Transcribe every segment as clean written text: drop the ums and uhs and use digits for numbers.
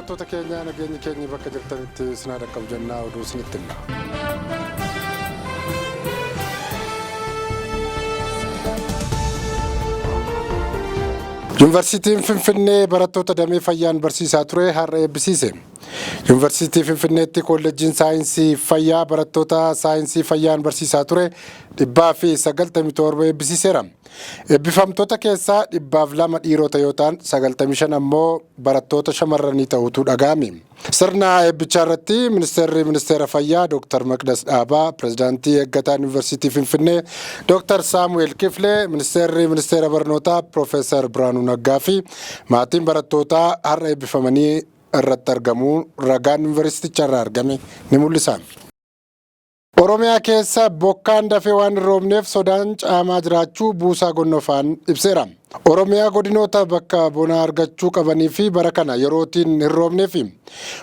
Daawwattoota keenya, nageenyi keenya bakka jirtanitti isin haa dhaqqabu jennaa, oduu isinitti himna. Yuunivarsiitiin Finfinnee barattoota damee fayyaan barsiisaa ture har'a eebbisiise. Yuunivarsiitii Finfinneetti Kolleejjiin Saayinsii Fayyaa barattoota saayinsii fayyaan barsiisaa ture 197 eebbisiiseera. Eebbifamtoota keessaa 102 dhiirota yoo ta'an, 95 ammoo barattoota shamarranii ta'utu dhaga'ame. Sirna eebbichaa irratti ministeerri ministeera fayyaa Dr. Maqdas Dhaabaa, pirezidaantii eeggataan Yuunivarsiitii Finfinnee Dr. Saamu'eel Kiflee, ministeerri ministeera barnootaa Piroofeesar Birhaanuu Naggaa fi maatiin barattootaa har'a eebbifamanii irratti argamuu ragaan yuunivarsiiticha irraa argame ni mul'isa. Oromiyaa keessa bokkaan dafee waan hin roobneef sodaan caamaa jiraachuu Buusaa Gonnofaan ibseera. Oromiyaa godinoota bakka bonaa argachuu qabanii fi bara kana yerootiin hin roobneefi.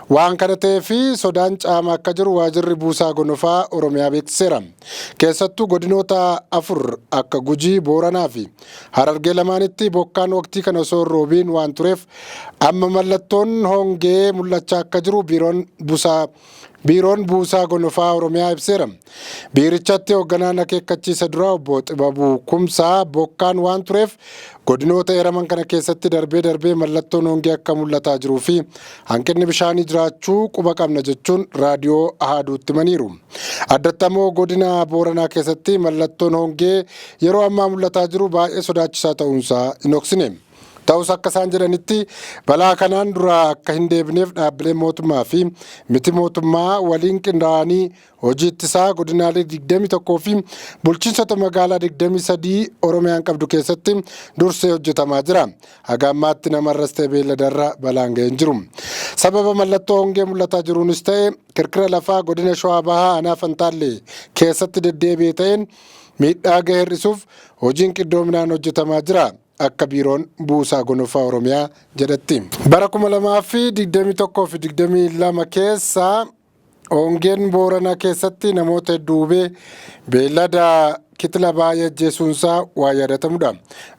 Waan kana ta'eef sodaan caamaa akka jiru waajirri Buusaa Gonofaa Oromiyaa beeksiseera. Keessattuu godinoota afur akka Gujii, Booranaa fi Harargee lamaanitti bokkaan waqtii kana osoo hin roobiin waan tureef amma mallattoon hongee mul'achaa akka jiru Biiroon Buusaa Gonofaa Oromiyaa ibseera. Biirichatti hoogganaan akeekkachiisa duraa obbo Xibabuu Kumsaa bokkaan waan tureef godinoota eeraman kana keessatti darbee darbee mallattoon hongee akka mul'ataa jiruu fi hanqinni bishaanii jiraachuu quba qabna jechuun raadiyoo Ahaaduutti himaniiru. Addatti ammoo godina Booranaa keessatti mallattoon hongee yeroo ammaa mul'ataa jiru baay'ee sodaachisaa ta'uunsaa hin dhoksine. Ta'us akka isaan jedhanitti balaa kanaan dura akka hin deebineef dhaabbileen mootummaa fi miti mootummaa waliin qindaa'anii hojii ittisaa godinaalee 21 fi bulchiinsota magaalaa 23 Oromiyaan qabdu keessatti dursee hojjetamaa jira. Haga ammaatti namarras ta'e beelladarra balaan ga'ee hin jiru. Sababa mallattoo hongee mul'ataa jiruunis ta'e kirkira lafaa godina Shawaa Bahaa aanaa Fantaallee keessatti deddeebi'e ta'een miidhaa gahe hir'isuuf hojiin qindoominaan hojjetamaa jira, akka Biiroon Buusaa Gonofaa Oromiyaa jedhetti. Bara 2021 fi 22 keessa hongeen Booranaa keessatti namoota hedduu hubee beellada kitila baay'ee ajjeesuunsaa waa yaadatamudha.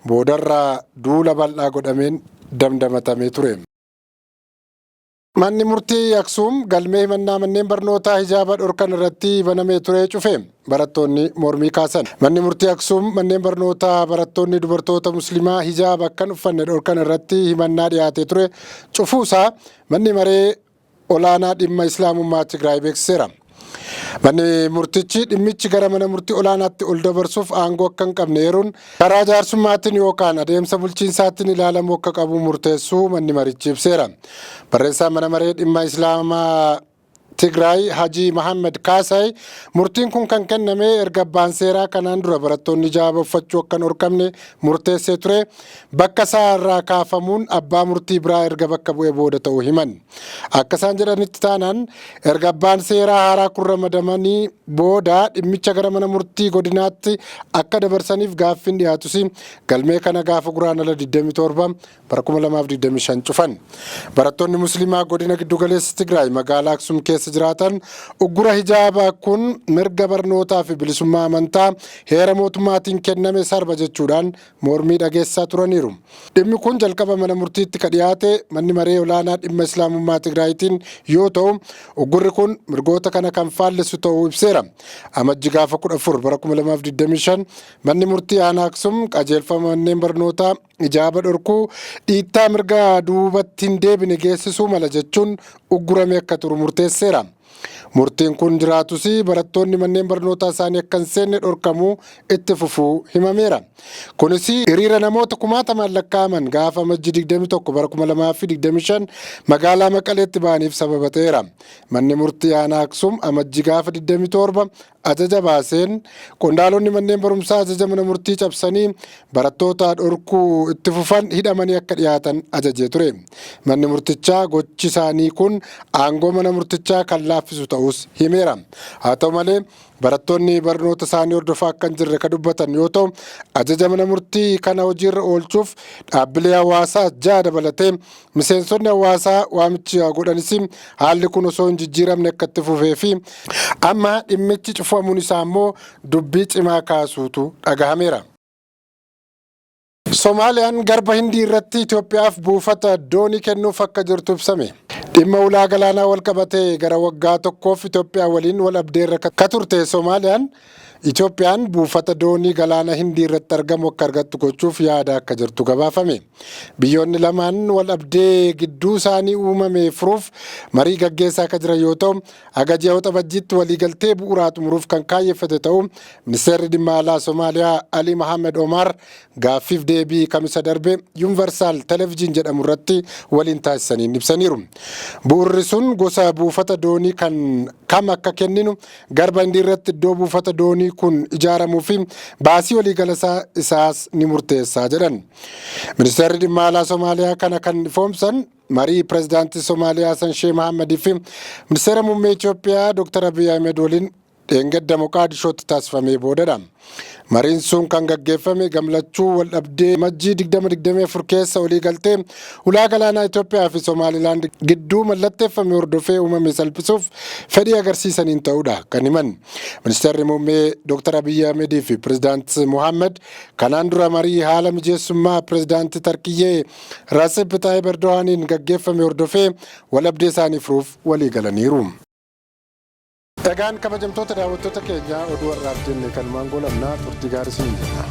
Boodarraa duula bal'aa godhameen damdamatamee ture. Manni murtii Aksuum galmee himannaa manneen barnootaa hijaaba dhorkan irratti banamee ture cufe. Barattoonni mormii kaasan. Manni murtii Aksuum manneen barnootaa barattoonni dubartoota musliimaa hijaaba akka hin uffanne dhorkan irratti himannaa dhiyaatee ture cufuusaa manni maree olaanaa dhimma Islaamummaa Tigraay beeksiseera. Manni murtichi dhimmichi gara mana murtii olaanaatti ol dabarsuuf aangoo akka hin qabne eeruun karaa jaarsummaatiin yookaan adeemsa bulchiinsaatiin ilaalamuu akka qabu murteessuu manni marichi ibseera. Barreessaan mana maree dhimma Islaamaa Tigraay Hajii Mahammed Kaasaay murtiin kun kan kenname erga abbaan seeraa kanaan dura barattoonni hijaaba uffachuu akka hin dhorkamne murteessee ture bakka isaa irraa kaafamuun abbaa murtii biraa erga bakka bu'ee booda ta'uu himan. Akka isaan jedhanitti taanaan erga abbaan seeraa haaraa kun ramadamanii booda dhimmicha gara mana murtii godinaatti akka dabarsaniif gaaffiin dhiyaatus galmee kana gaafa Guraandhala 27 bara 2025 cufan. Barattoonni Musliimaa godina giddugaleessa Tigraay magaalaa Aksum keessa jiraatan uggura hijaabaa kun mirga barnootaa fi bilisummaa amantaa heera mootummaatiin kenname sarba jechuudhaan mormii dhageessisaa turaniiru. Dhimmi kun jalqaba mana murtiitti ka dhiyaate manni maree olaanaa dhimma Islaamummaa Tigraayitiin yoo ta'u, uggurri kun mirgoota kana kan faallessu ta'uu ibseera. Amajji gaafa 14 bara 2025 manni murtii aanaa Aksum qajeelfama manneen barnootaa hijaaba dhorkuu dhiittaa mirga duubatti hin deebine geessisuu mala jechuun ugguramee akka turu murteesseera. Murtiin kun jiraatus barattoonni manneen barnootaa isaanii akka hin seenne dhorkamuu itti fufuu himameera. Kunis hiriira namoota kumaatamaan lakkaa'aman gaafa Amajjii 21 bara 2025 magaalaa Maqaleetti ba'aniif sababa ta'eera. Manni murtii aanaa Aksum Amajjii gaafa 27 ajaja baaseen qondaalonni manneen barumsaa ajaja mana murtii cabsanii barattoota dhorkuu itti fufan hidhamanii akka dhiyaatan ajajee ture. Manni murtichaa gochi isaanii kun aangoo mana murtichaa kan laaffisu ta'us himeera. Haa ta'u malee barattoonni barnoota isaanii hordofaa akka hin jirre kan dubbatan yoo ta'u, ajaja mana murtii kana hojiirra oolchuuf dhaabbilee hawaasaa ja'a dabalatee miseensonni hawaasaa waamicha godhanis haalli kun osoo hin jijjiiramne akka itti fufee fi amma dhimmichi cufamuun isaa immoo dubbii cimaa kaasuutu dhagahameera. Somaaliyaan garba Hindii irratti Itoophiyaaf buufata doonii kennuuf akka jirtu ibsame. Dhimma ulaa galaanaa wal qabatee gara waggaa tokkoof Itoophiyaa waliin wal dhabdeerra ka turte Somaaliyaan, Itoophiyaan buufata doonii galaana Hindii irratti argamu akka argattu gochuuf yaada akka jirtu gabaafame. Biyyoonni lamaan wal dhabdee gidduu isaanii uumame furuuf marii gaggeessaa akka jiran yoo ta'u, haga ji'a Waxabajjiitti waliigaltee bu'uuraa xumuruuf kan kaayyeffate ta'uu ministeerri dhimma alaa Somaaliyaa Alii Mohaammed Omar gaaffiif deebii Kamisa darbe Universal Television jedhamu irratti waliin taasisaniin ibsaniiru. Bu'uurri sun gosa buufata doonii kan kam akka kenninu, garba Hindii irratti iddoo buufata doonii kun ijaaramuu fi baasii waliigala isaas ni murteessaa jedhan. Ministeerri dhimma alaa Somaaliyaa kana kan ifoomsan marii pirezidaantii Somaaliyaa Hassan Sheikh Mohammadii fi ministeera muummee Itoophiyaa Dr. Abiy Ahmed waliin dheengadda Moqaadishootti taasifamee boodadha. Mariin sun kan gaggeeffame gamlachuu wal dhabdee Majjii 2024 keessa walii galtee ulaa galaanaa Itoophiyaa fi Somaalilaand gidduu mallatteeffame hordofee uumame salphisuuf fedhii agarsiisaniin ta'uudha kan himan. Ministeerri muummee Dr. Abiy Ahmedii fi Pirezidaant Mohaammed kanaan dura marii haala mijeessummaa Pirezidaantii Tarkiyyee Recep Tayyip Erdogaaniin gaggeeffame hordofee wal dhabdee isaanii furuuf walii galaniiru. Egaan kabajamtoota daawwattoota keenyaa, oduu har'aaf jenne kanumaan goolabnaa. Turtii gaarii isiniin jenna.